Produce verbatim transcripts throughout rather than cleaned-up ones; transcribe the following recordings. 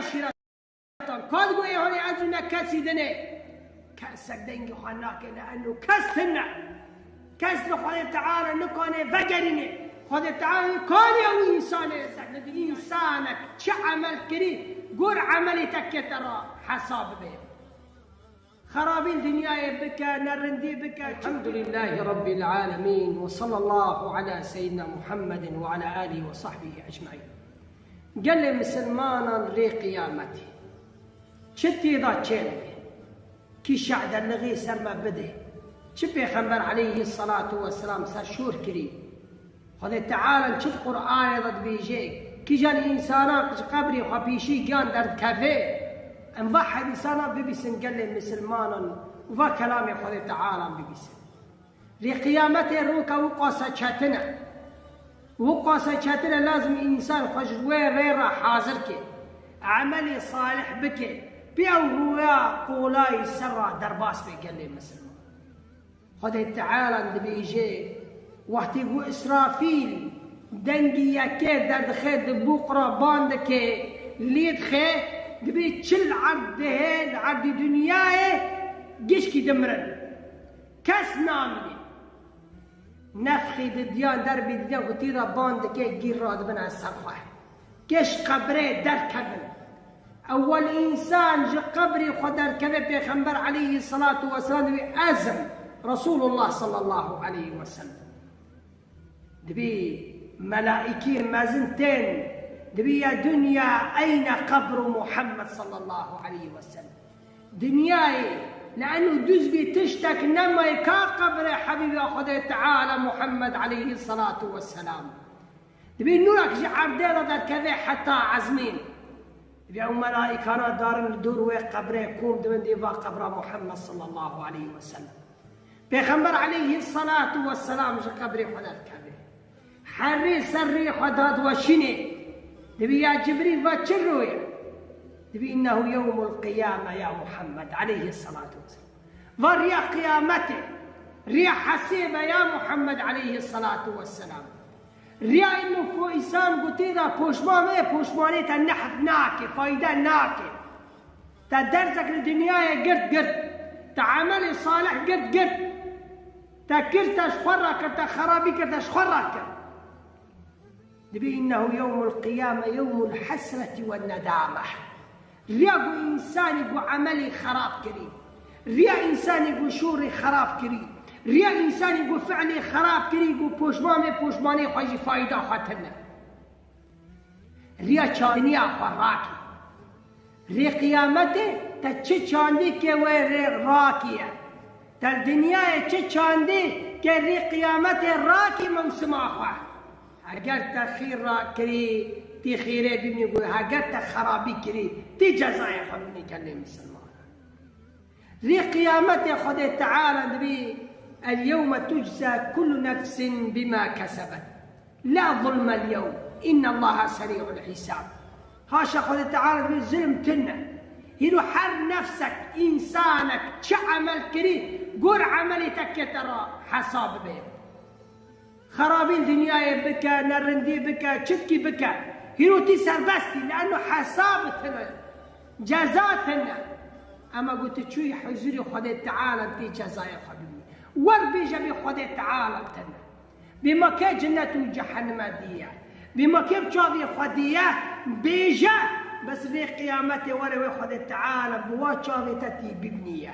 eşîretan. Ka digo ê hanê ez û ne kesî din ê. Kesek dengê xwe nake, le'enno kes tune. Kes li Xwedê Teala nikane vegerîne. Xwedê Teala kanî ew însanê zek. Li di însanek çi emel kirî, gor emelê te kete ra hesab bibe. Xerabî li dinyayê bike, nerindî bike. Elhamdulillahî Rabbil âlemîn ve sallallahu ala seyyidina Muhammedin ve ala alihi ve sahbihi ecmaîn. Gelê misilmanan rê qiyametê. Çi tê de çênibê? Kî şe'delixê ser me bidê? Çi Pêxember aleyhî salatu ve selam ser şor kirî? Xwedê Teala çi di Qur'anê de dibêje? Kîjan însanan ji qebrê xwe pêşî giyan derdikeve? Em va hedîsana bibîsin gelê misilmanan û va kelamê Xwedê Teala bibîsin. Rê qiyametê roka wiqase çetin e. Wiqase çetin e, lazim însan xwe ji wê rê re hazir ke. Emelê salih bike. Pê ew rûya qolayî ser re derbas be gelê misilman. Xwedê Teala dibêje, wextê ku Îsrafîl dengî yekê derdixe, di bûq re ban dike, lê dixe, dibê çil erd dihê, li erdî dinyayê gişkî dimirin. Kes namîne. Nefxî didiyan, derbî didiyan ku tî re ban dike, gîr radibine ser xwe. Kê ji qebrê derkevin. Ewel însan ji qebrê xwe derkeve, Pêxember aleyhî salatu weselam dibê ez im, Resulullah sallallahu aleyhi ve sellem. Dibê melaîkê mezin tên, dibê ya dinya eyne qebru Muhammed sallallahu aleyhi ve sellem. Dinyayê, le'enno duz bî, tiştek nemaye, ka qebrê Hebîba Xwedê Teala Muhammed aleyhî salatu weselam. Dibê nûrek ji erdê re derkeve heta ezmîn. Dibê ew melaîkana darin li dûr wê qebrê kom dibin, dê va qebra Muhammed sallallahu aleyhi ve sellem. Pêxember aleyhî salatu weselam ji qebrê xwe derdikeve. Herê ser rê xwe dadweşînê. Dibê ya Cibrîl va çi rû ye? Dibê innehu yewmul qiyame ya Muhammed aleyhî salatu weselam. Va riya qiyametê, riya hesêbe ya Muhammed aleyhî salatu weselam. Riya îno ku însan gotê de poşman wê, poşmanê te nehf nake, fayde nake. Te dersek li dinyayê girt, girt. Te emelê salih girt, girt. Te kir, te ji xwe re kir, te xerabî kir, te ji xwe re kir. Dibê innehu yewmul qiyame yewmul hesreti ve nedame. Riya ku însanî ku emelê xerab kirî, riya însanî ku şorê xerab kirî, riya însanî ku fi'lê xerab kirî, ku poşman wê, poşmanê xwe jî fayda xwe tine. Riya çandiniya xwe rakî. Rê qiyametê te çi çandî ke wê rê rakî ye. Te li dinyayê çi çandî ke rê qiyametê rakî mewsima xwe. Heger te xîr rakirî, tî xîrê bimî, got, heger te xerabî kirî, tî cezayê xwe bimî gelê misilman. Rê qiyametê Xwedê Teala dibî, "El yewme tucza kullu nefsin bima kesebet. La zulmel yewm. Innallaha serî'ul hisab." Haşa, Xwedê Teala dibî zulm tune. Hîro her nefsek, însanek çi emel kirî, gor emelê te kete ra hesab bê. Xerabî li dinyayê bike, nerindî bike, çitkî bike. Hîro tî serbestî, le'enno hesab tine, ceza tine. Ema got tu çûyî huzûrê Xwedê Teala tê cezayê xwe bibî. Wer bêje bê Xwedê Teala tine. Bê ma ke cennet û cehenneme diye. Bê ma ke bi çavê xwe diye, bêje, bes vê qiyametê were wê Xwedê Teala bi wa çavê te tî bibîniye.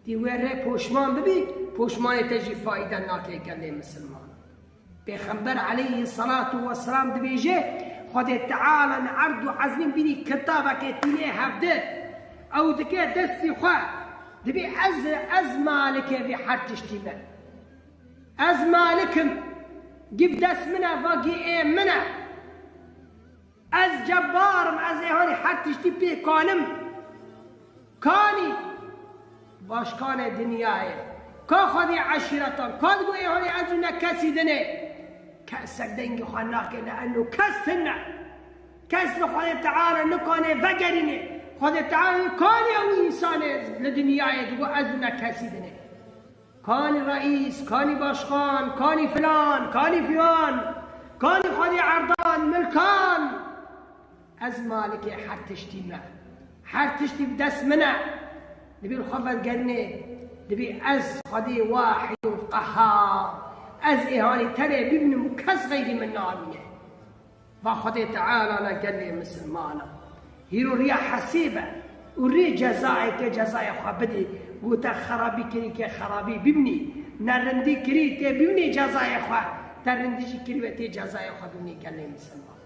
Tî wê rê poşman bibî, poşmanê te jî fayde nake gelê misilman. Pêxember aleyhî salatu weselam dibêje, Xwedê Teala li erd û ezmîn bînî kitabeke tînê hevdi. Ew dike destî xwe. Dibê ez, ez malikê vê her tiştî me. Ez malik im. Gî bi dest min e, va gî ê min e. Ez cebbar im, ez ê hanî her tiştî pê kanim. Kanî başkanê dinyayê. Ka xwedî eşîretan. Ka digo ê hanî ez û ne kesî din ê. Kesek dengê xwe nake, le'enno kes tune. Kes li Xwedê Teala nikane vegerîne. Xwedê Teala kanî ew însanê li dinyayê digo ez û ne kesî din ê. Kanî reîs, kanî başkan, kanî filan, kanî filan, kanî xwedî erdan, milkan. Ez malikê her tiştî me. Her tiştî bi dest min e. Dibî li xwe vedigerînê, dibî ez Xwedê Wahîdul Qehhar. Ez ê hanî tenê bimînim û kes xeyrî min namîne. Va Xwedê Teala ne gelê misilmana. Hîro riya hesêb e û rê cezayeke cezaya xwe bidê. Got te xerabî kirî ke xerabî bimînî. Ne rindî kirî tê bimînî cezaya xwe. Te rindî jî kirî ve tê cezaya xwe bimînî gelê misilman.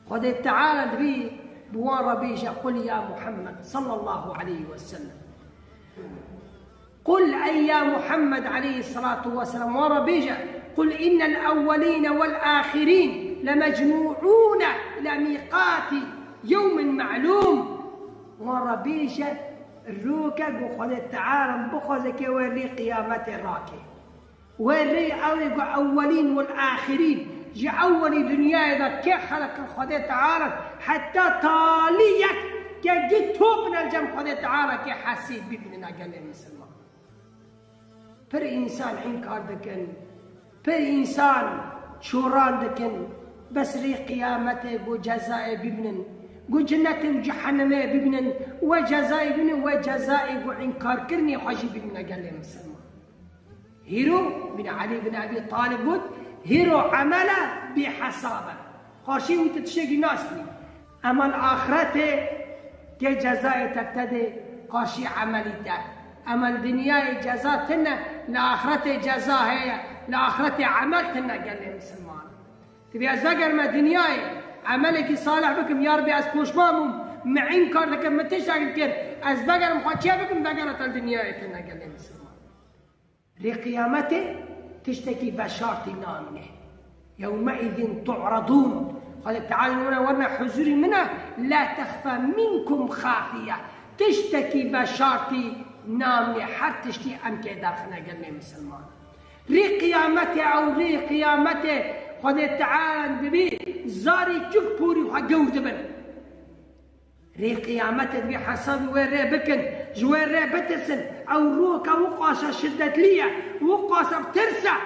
Xwedê Teala dibî bi wan re bêje, "Qul ya Muhammed sallallahu aleyhi ve sellem." Qul ey ya Muhammed aleyhissalatu vesselam, wan re bêje, "Qul innel ewwelîne vel âxirîn lemecmûûne ila mîqâtî yewmin me'lûm." Wan re bêje, roke ku Xwedê Teala bixwaze ke wê rê qiyametê rake. Wê rê ew ê ku ewwelîn wel âxirîn, ji ewwelî dinyayê de kê xelqin Xwedê Teala, heta talî yek ke gî top ne li cem Xwedê Teala kê hesîb bibînin a gelê misilman. Pir însan înkar dikin, pir însan çoran dikin, bes rê qiyametê ku cezayê bibînin, ku cinetê û cehennemê bibînin, wê cezayê bibînin, wê cezayê ku înkarkirinê xwe jî bibînin a gelê misilman. Hîro bin Elî bin Ebî Talib got, hîro emele bêhesab e. Qarşî wî tu tiştekî nasînî. Emel axretê kê cezayê te tedê qarşî emelî te. Emel dinyayê ceza tine, li axretê ceza heye, li axretê emel tine gelê misilman. Dibê ez vegerime dinyayê, emelekî salih bikim, ya Rebî ez poşman bûm, min înkar dikim, min tiştek dikir, ez vegerim xwe çê bikim, vegera te li dinyayê tine gelê misilman. Rê qiyametê tiştekî veşartî namîne. Yewmeîzin tu'redûn. Xwedê Teala were werine huzurî min e, la texfa minkum xafiye. Tiştekî veşartî namîne, her tiştî em kê derxine gelê misilman. Rê qiyametê ew rê qiyametê Xwedê Teala dibî zarî çuk porî xwe gewr dibin. Rê qiyametê dibî hesabî wê rê bikin, ji wê rê bitirsin. Ew roke wiqasa şiddetlî ye, wiqasa bi tirs e.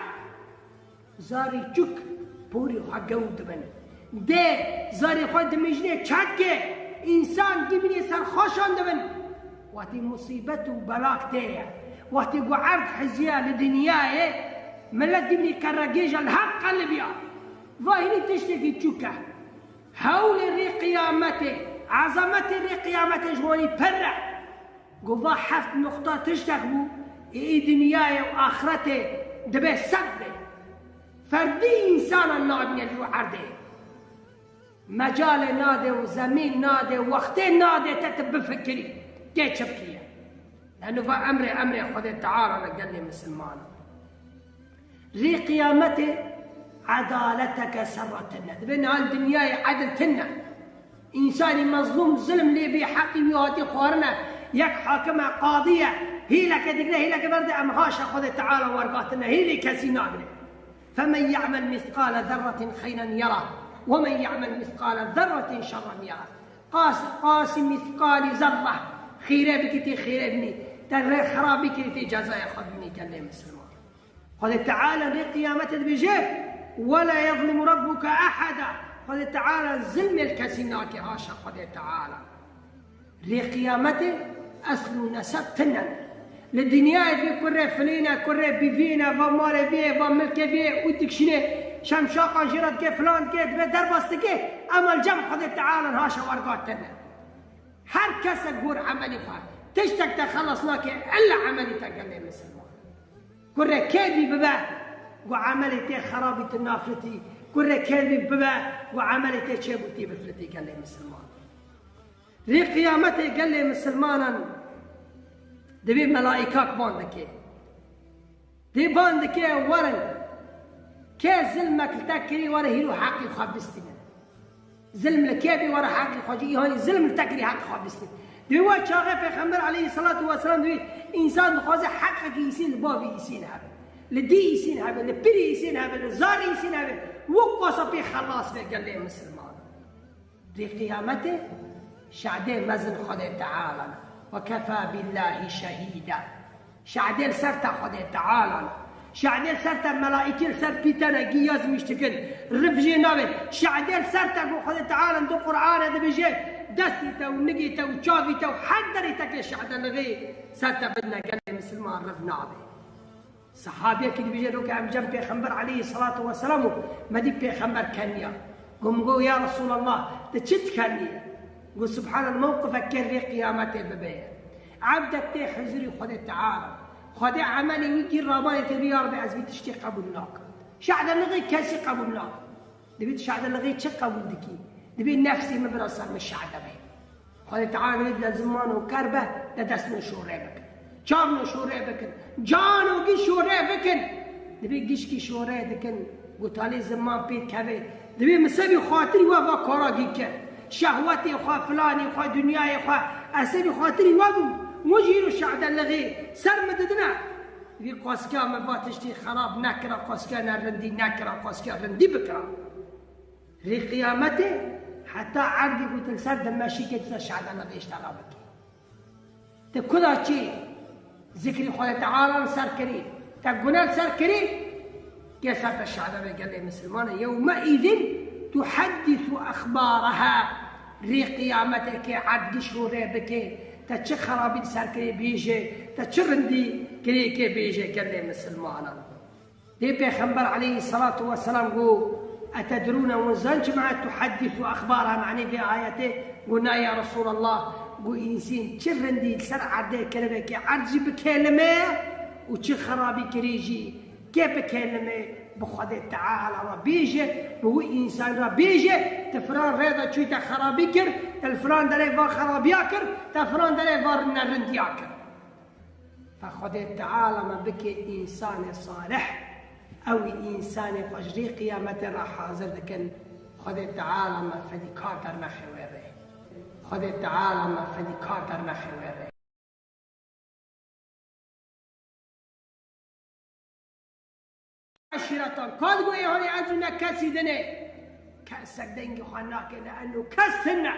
Zarî çuk porî xwe gewr dibin. Dê zarî xwe dimijnê çetkê, însan dimînê ser xweşan dibin. Wextî musîbet û belak tê ye. Wextî ku erd hiziya li dinyayê, milet dimînî kerregêja li hev qelibiya. Va hînî tiştekî çûk e. Hewlê rê qiyametê, ezametê rê qiyametê ji wanî pir e. Go va heft nuqta tiştek bû, ê î dinyayê û axretê dibê sed bê. Ferdî însana nabîne li erdê. Mecalê nade û zemîn nade, wextê nade te tu bifikirî, kê çi bikiriye. Leno va emrê, emrê Xwedê Teala ne gelê misilmanan. Rê qiyametê edaleteke serra tine. Dibê niha li dinyayê edil tine. Însanî mezlûm, zilm lê bê, heqî wî hatî xwarine. Yek hakim e, qadî ye, hêleke digre, hêleke berde, em haşa Xwedê Teala wergatine, hêlê kesî nagre. Femen ye'mel mîsqale zerretin xeyren yera, we men ye'mel mîsqale zerretin şerren yera. Qas-, qasî mîsqalî zerre xîre bikî tê xîre binî, te rê xirabî kirî tê cezaya xwe binî gelê misilman. Xwedê Teala rê qiyametê dibêje, "Ve la yezlimu rabbuke eheda." Xwedê Teala zilmê li kesî nake, haşa Xwedê Teala. Rê qiyametê esl û neseb tine. Li dinyayê dibê kurê filîne, kurê bivîne, va malê vê, va milkê vê û dikşînê, şemşaqa jê re dike, filan dike, dibe derbas dike, ema li cem Xwedê Teala haşa werga tine. Her kes e gor emelî xwe. Tiştek te xelas nake, illa emelî te gelê misilman. Kurê kêrî bibe, ku emelê tê xerabî tu nafilitî. Kurê kêrî bibe, ku emelê tê çêbû tê bifilitî gelê misilman. Rê qiyametê gelê misilmanan dibê melaîkak ban dike. Dê ban dike, werin. Kê zilmek li te kirî, were hîro heqî xwe bistînin. Zilm li kê bî, were heqî xwe cî, îhanî zilm li te kirî, heqî xwe bistîn. Dibê wa çaxê Pêxember aleyhisselatu vesselam dibê, însan dixwaze heqekî îsîn li bavî îsîn hebe. Li dî îsîn hebe, li pirî îsîn hebe, li zarî îsîn hebe. Wek wasa pê xelas be gelê misilman. Di qiyametê şadê mezin Xwedê Teala ne. Ve kefa billahi şehîda. Şadê li ser te Xwedê Teala ne. Şehdê li ser te, melaîkê li ser pî te ne, gî yazmîş dikin. Rif jê nabê. Şehdê li ser te ku Xwedê Teala di Qur'anê dibêje, destî te û nigê te û çavî te û her derê te ke şehdelixê ser te bidine, gelê misilman rif nabê. Sehabiyekî dibêje, roke em cem Pêxember aleyhî selatu weselam û me dî Pêxember keniya. Got, min got, ya Resûlallah, tu çi dikeniyê? Got, subhanallah, mewqifek kê rê qiyametê bibe ye. Ebdek tê huzurî Xwedê Teala. Xwedê emelê wî kî rabanê tê bî, ya Rebbi, ez vî tiştê qebûl nakim. Şehdelixê kesî qebûl nakim. Dibê tu şehdelixê çi qebûl dikî? Dibê nefsê min bira ser min şehde be. Xwedê Teala dibê bila ziman û ker be, de dest min şorê bikin. Çav min şorê bikin. Cano gî şorê bikin. Dibê gişkî şorê dikin. Gotalê ziman pê dikeve. Dibê min sebî xatirî we va kara gî kir. Şehwetê xwe, filanê xwe, dinyayê xwe. Ez sebî xatirî we bûm. Min jî îro şehdelixê ser min didine. Vî qasika me va tiştî xerab nekira, qasika nerindî nekira, qasika rindî bikira. Rê qiyametê heta erdî ku tu li ser dimeşîkê tu şehdelixê ji te re bikî. Tu kuda çî zikrî Xwedê Teala li ser kirî, te gune li ser kirî, kê ser te şehde be gelê misilman e. Yewmeîzin tuheddisu exbaraha. Rê qiyametê kê erd giş û rê bike, te çi xerabî li ser kirê bêje, te çi rindî kirê kê bêje gelê misilmanan. Dê Pêxember aleyhî selatu weselam got, etedrûne, hûn zan çima tuheddisu exbaraha, manê vê ayetê? Got, na ya Resûlallah, got, însîn çi rindî li ser erdê kiribe kê erd jî bikêlime û çi xerabî kirî jî kê bikêlime, bi Xwedê Teala re bêje, bi wî însan re bêje, te filan rê de çûyî te xerabî kir, te li filan derê va xerabiya kir, te filan derê va nerindiya kir. Fe Xwedê Teala me bike însanê salih, ew î însanê xwe ji rê qiyametê re hazir dikin. Xwedê Teala me fedîkar dernexe wê rê. Xwedê Teala me fedîkar dernexe wê rê. Eşîretan. Ka digo ê holê ez û ne kesî din e. Kesek dengê xwe nake, ne eno kes tune.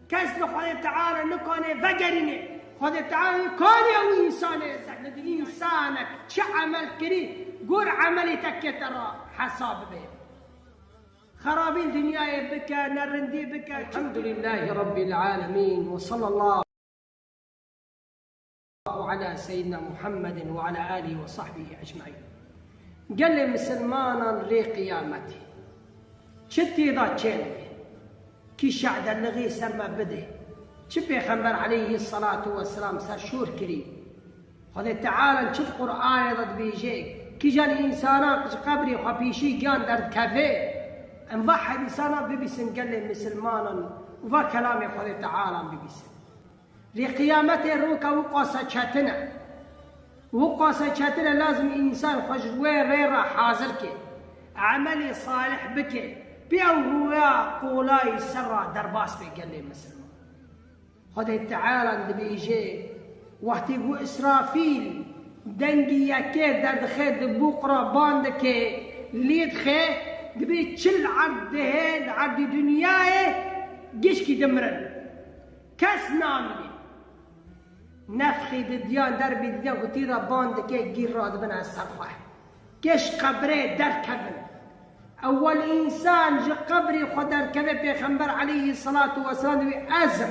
Kes li Xwedê Teala nikane vegerîne. Xwedê Teala nikane ew însanê zek. Li dilî însanek çi emel kirî, gor emelê te kete re hesab bibe. Xerabî li dinyayê bike, nerindî bike. Elhamdülillahî Rabbil alemin ve sallallahu ala seyyidina Muhammedin ve ala alihi ve sahbihi ecmaîn. Gelê misilmanan rê qiyametê. Çi têda çênê? Kî şehdelixê ser me bide? Çi Pêxember aleyhî selatu weselam ser şor kirî? Xwedê Teala çi di Qur'anê de dibêje? Kîjan însanan ji qebrê xwe pêşî giyan derdikeve? Em va hedîsana bibîsin gelê misilmanan û va kelamê Xwedê Teala bibîsin. Rê qiyametê roka wiqasa çetin e. Wiqasa çetin e, lazim însan xwe ji wê rê re hazir ke. Emelê salih bike. Pê ew rûya qolayî ser re derbas be gelê misilman. Xwedê Teala dibêje, wextê ku Îsrafîl dengî yekê derdixe, di bûq re ban dike, lê dixe, dibê çi li erd dihê, li erdî dinyayê gişkî dimirin. Kes namîne. Nefxê didiyan, derbê didiyan ku tê de ban dike, gîr radibine ser xwe. Kê ji qebrê derkevin. Ewel însan ji qebrê xwe derkeve, Pêxember aleyhî selatu weselam dibê ez im,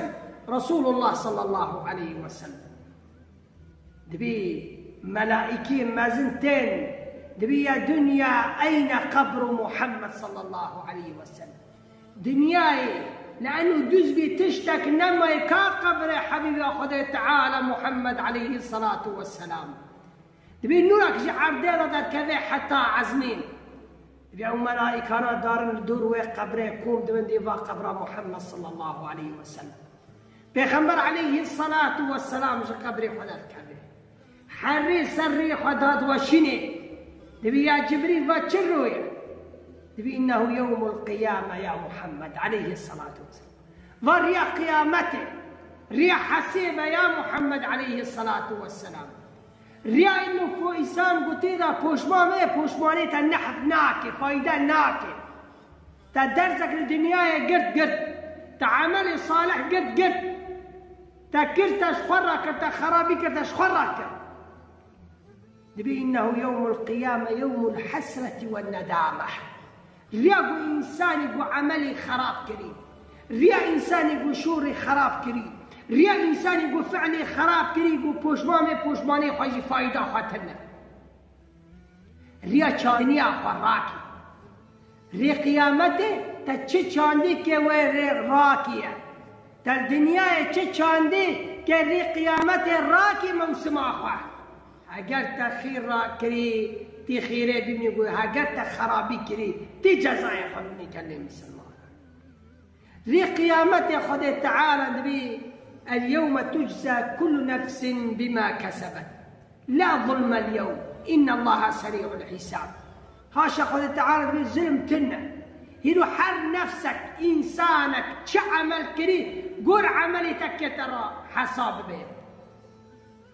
Resulullah sallallahu aleyhi ve sellem. Dibê melaîkê mezin tên, dibê ya dinya eyne qebru Muhammed sallallahu aleyhi ve sellem. Dinyayê, li eno duz bî, tiştek nemaye, ka qebrê Hebîba Xwedê Teala Muhammed aleyhî selatu weselam. Dibê nûrek ji erdê re derkeve heta ezmîn. Dibê ew melaîkana darin li dor wê qebrê kom dibin, dê va qebra Muhammed sallallahu aleyhi ve sellem. Pêxember aleyhî selatu weselam ji qebrê xwe derdikeve. Herê ser rê xwe dadweşînê. Dibê ya Cibrîl, va çi rû ye? Dibê innehu yewmul qiyame ya Muhammed aleyhî selatu weselam. Va riya qiyametê, riya hesêbe ya Muhammed aleyhî selatu weselam. Riya ino ku însan gotê de poşman wê, poşmanê te nehf nake, fayde nake. Te dersek li dinyayê girt, girt. Te emelê salih girt, girt. Te kir, te ji xwe re kir, te xerabî kir, te ji xwe re kir. Dibê innehu yewmul qiyame yewmul hesreti ve nedame. Riya ku însanî ku emelê xerab kirî, riya însanî ku şûrê xerab kirî, riya însanî ku fiilê xerab kirî, ku poşman bê, poşmanê xwe jî fayda xwe tine. Riya çandiniya xwe rakî. Rê qiyametê te çi çandî ke wê rê rakî ye. Te li dinyayê çi çandî ke rê qiyametê rakî mewsima xwe. Heger te xîr rakirî, tî xîrê bimî ku heger te xerabî kirî, tî cezayê xwe bimî gelê misilman. Rê qiyametê Xwedê Teala dibî, "El yewme tucza kullu nefsin bima kesebet. La zulmel yewm. İnnallaha serî'ul hisab." Haşa Xwedê Teala dibî zulm tine. Hîro her nefsek, însanek çi emel kirî, gor emelê te kete ra hesab bê.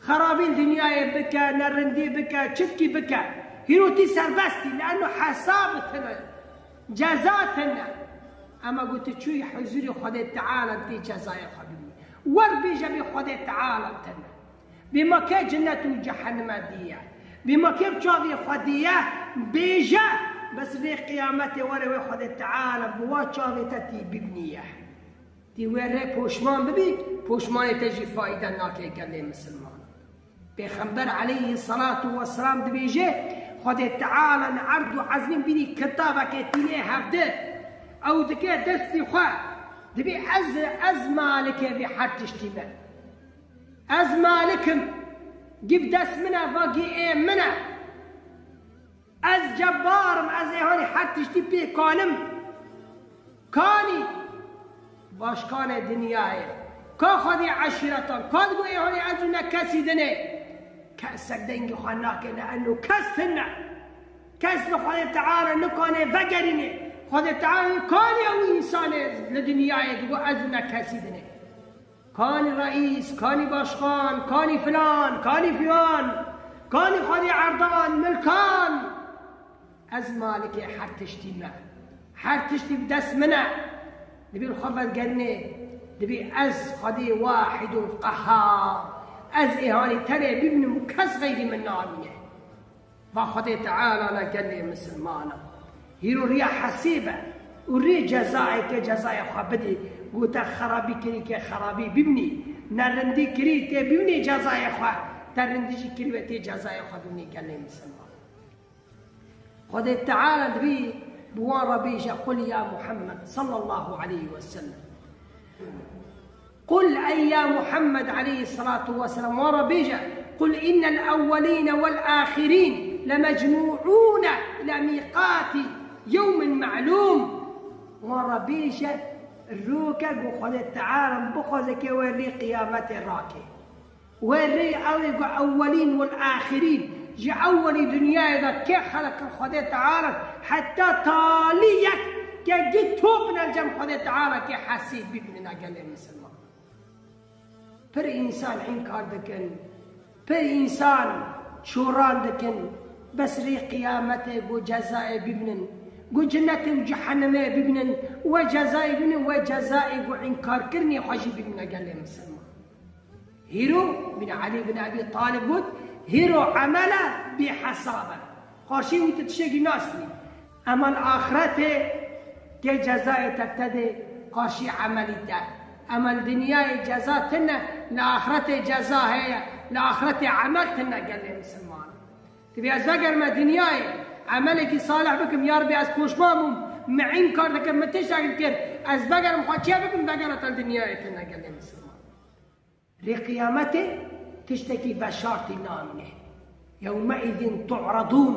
Xerabî li dinyayê bike, nerindî bike, çitkî bike. Hîro tî serbestî, le'enno hesab tine, ceza tine. Ema ku tu çûyî huzûrê Xwedê Teala tê cezayê xwe bimî. Wer bêje bê Xwedê Teala tine. Bê ma ke cennet û cehenneme diye. Bê ma ke bi çavê xwe diye, bêje, bes rê qiyametê were wê Xwedê Teala bi wa çavê te tî bibniye. Tî wê rê poşman bibî, poşmanê te jî fayde nake gelê misilman. Pêxember aleyhî salatu weselam dibêje, Xwedê Teala li erd û ezmîn bînî kitabeke tînê hevdi. Ew dike destî xwe. Dibê ez, ez malikê vê her tiştî me. Ez malik im. Gî bi dest min e, va gî ê min e. Ez cebbar im, ez ê hanî her tiştî pê kanim. Kanî başkanê dinyayê. Ka xwedî eşîretan. Ka digo ê hanî ez û ne kesî dinê. Kesek dengê xwe nake, le'enno kes tine. Kes li Xwedê Teala nikane vegerînê. Xwedê Teala kanî ew însanê li dinyayê digo ez û ne kesî dinê. Kanî reîs, kanî başkan, kanî filan, kanî filan, kanî xwedî erdan, milkan. Ez malikê her tiştî me. Her tiştî bi dest min e. Dibê li xwe vedigerînê, dibê ez xwedî wahidul qehhar. Ez ê hanî tenê bimînim û kes xeyrî min namîne. Va Xwedê Teala ne gelê misilmana. Hîro riya hesêbe û rê cezayeke cezaya xwe bidê. Ku te xerabî kirî ke xerabî bibnî. Ne rindî kirî tê bibnî cezayê xwe. Te rindî jî kirî ve tê cezayê xwe bibnî gelê misilman. Xwedê Teala dibî bi wan re bêje, "Qul ya Muhammed sallallahu aleyhi ve sellem." Qul, ey ya Muhammed aleyhissalatu vesselam, wan re bêje, "Qul innel evvelîne vel ahirîn lemecmûûne ila mîqatî yewmin me'lûm." Wan re bêje, roke ku Xwedê Teala bixwaze ke wê rê qiyametê rake. Wê rê ew ê ku ewwelîn wel ahirîn, ji ewwelî dinyayê de kê xelq kir Xwedê Teala, heta taliyek ke gî top ne li cem Xwedê Teala ke hesîb bibîne gelê misilman. Pir însan înkar dikin, pir însan şoran dikin, bes rê qiyametê ku cezayê bibînin, ku cenetê û cehennemê bibînin, wê cezayê bibînin, wê cezayê ku înkarkirinê xwe jî bibîne gelê misilman. Hîro, bin Elî bin Ebî Talib got, hîro emele bêhesab e. Qarşî wî tu tiştekî nas nî. Ema li axretê kê cezayê te tedê qarşî emelî te. Ema li dinyayê ceza tine, li axretê ceza heye, li axretê emel tine gelê misilman. Dibê ez vegerime dinyayê, emelekî salih bikim, ya Rebî ez poşman bûm, min înkar dikim, min tiştek dikir, ez vegerim xwe çê bikim, vegere te li dinyayê tine gelê misilman. Rê qiyametê tiştekî veşartî namîne. Yewmeîzin tu'redûn.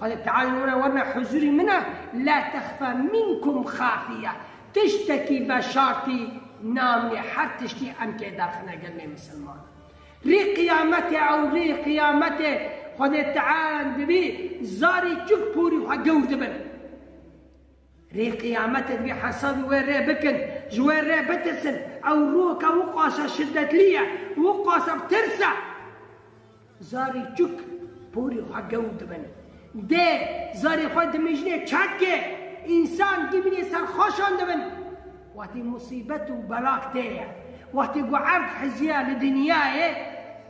Xwedê Teala were werne huzûrî min e, la texfa minkum xafiye. Tiştekî veşartî namîne, her tiştî em kê derxine gelê misilman. Rê qiyametê ew rê qiyametê Xwedê Teala dibî zarî çuk porî xwe gewr dibin. Rê qiyametê dibî hesabî wê rê bikin, ji wê rê bitirsin. Ew roke wiqasa şiddetlî ye, wiqasa bi tirs e. Zarî çuk porî xwe gewr dibin. Dê zarê xwe dimijnê çekê, însan dimînê serxweşan dibin. Wextê musîbet û belak tê ye. Wextê ku erd hiziya li dinyayê,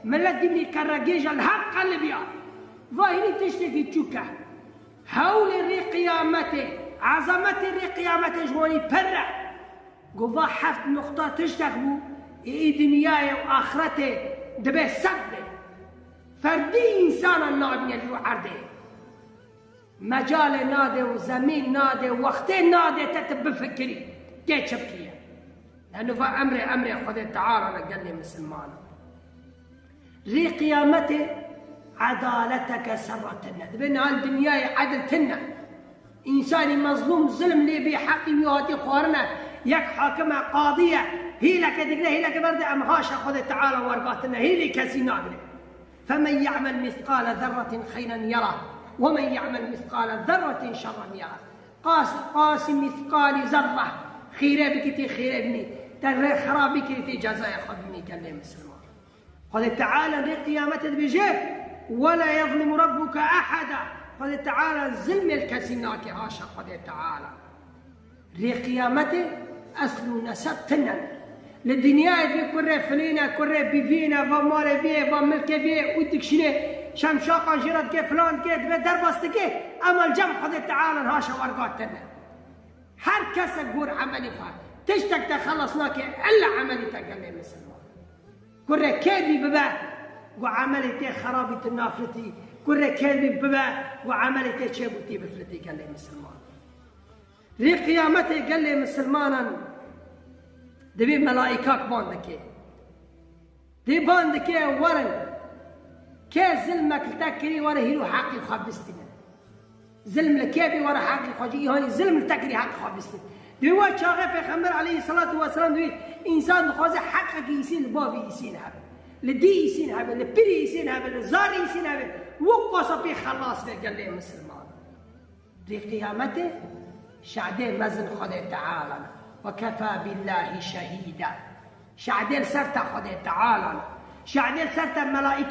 milet dimînê kerregêja li hev qelibiya. Va hînî tiştekî çûk e. Hewlê rê qiyametê, ezametê rê qiyametê ji wanî pir e. Go va heft nuqta tiştek bû, ê î dinyayê û axretê dibê sed bê. Ferdî însanan nabîne li erdê. Mecalê nade û zemîn nade, wextê nade te tu bifikirî, tê çi bikiriye. Leno va emrê, emrê Xwedê Teala ne gelê misilmanan. Rê qiyametê edaleteke serre tine. Dibê niha li dinyayê edil tine. Însanî mezlûm, zilm lê bê, heqî wî hatî xwarine. Yek hakim e, qadî ye, hêleke digre, hêleke berde, em haşa Xwedê Teala wergatine. Hêlê kesî nagire. فمن يعمل مثقال ذرة خيرا يره ومن يعمل مثقال ذرة شرا يره. Qas, qasî mîsqalî zerre xîre bikî tê xîre bînî. Te rê xirabî kirî tê cezaya xwe bînî gelê misilman. Xwedê Teala rê qiyametê dibêje, ولا يظلم ربك أحدا. Xwedê Teala zilmê li kesî nake, haşa Xwedê Teala. Rê qiyametê esl û neseb tine. Li dinyayê dibê kurê filîne, kurê bivîne, va malê vê, va milkê vê û dikşînê, şemşaqa jê re dike, filan dike, dibe derbas dike, ema li cem Xwedê Teala haşa werga tine. Her kesek gor emelî xwe. Tiştek te xelas nake, illa emelî te gelê misilman. Kurê kêrî bibe, gu emelê tê xerabî tu nafilitî. Kurê kêrî bibe, gu emelê tê çêbû tî bifilitî gelê misilman. Rê qiyametê gelê misilmanan divê melaîkak ban dike. Dê ban dike werin. Kê zilmek li te kirî were hîro heqî xwe bistîne. Zilm li kê bî were heqî xwe jî, îhanî zilm li te kirî heqî xwe bistîne. Dê we çaxê Pêxember aleyhisselatu vesselam divê însan dixwaze heqekî îsîn li bavî îsîn hebe. Li dî îsîn hebe, li pirî îsîn hebe, li zarî îsîn hebe. Wek wasa pê xelas be gelê misilman. Rê qiyametê şadê mezin Xwedê Teala ne. Ve kefâ billâhi şehîda. Şadê li ser te Xwedê Teala ne. Şadê li ser te melaîkê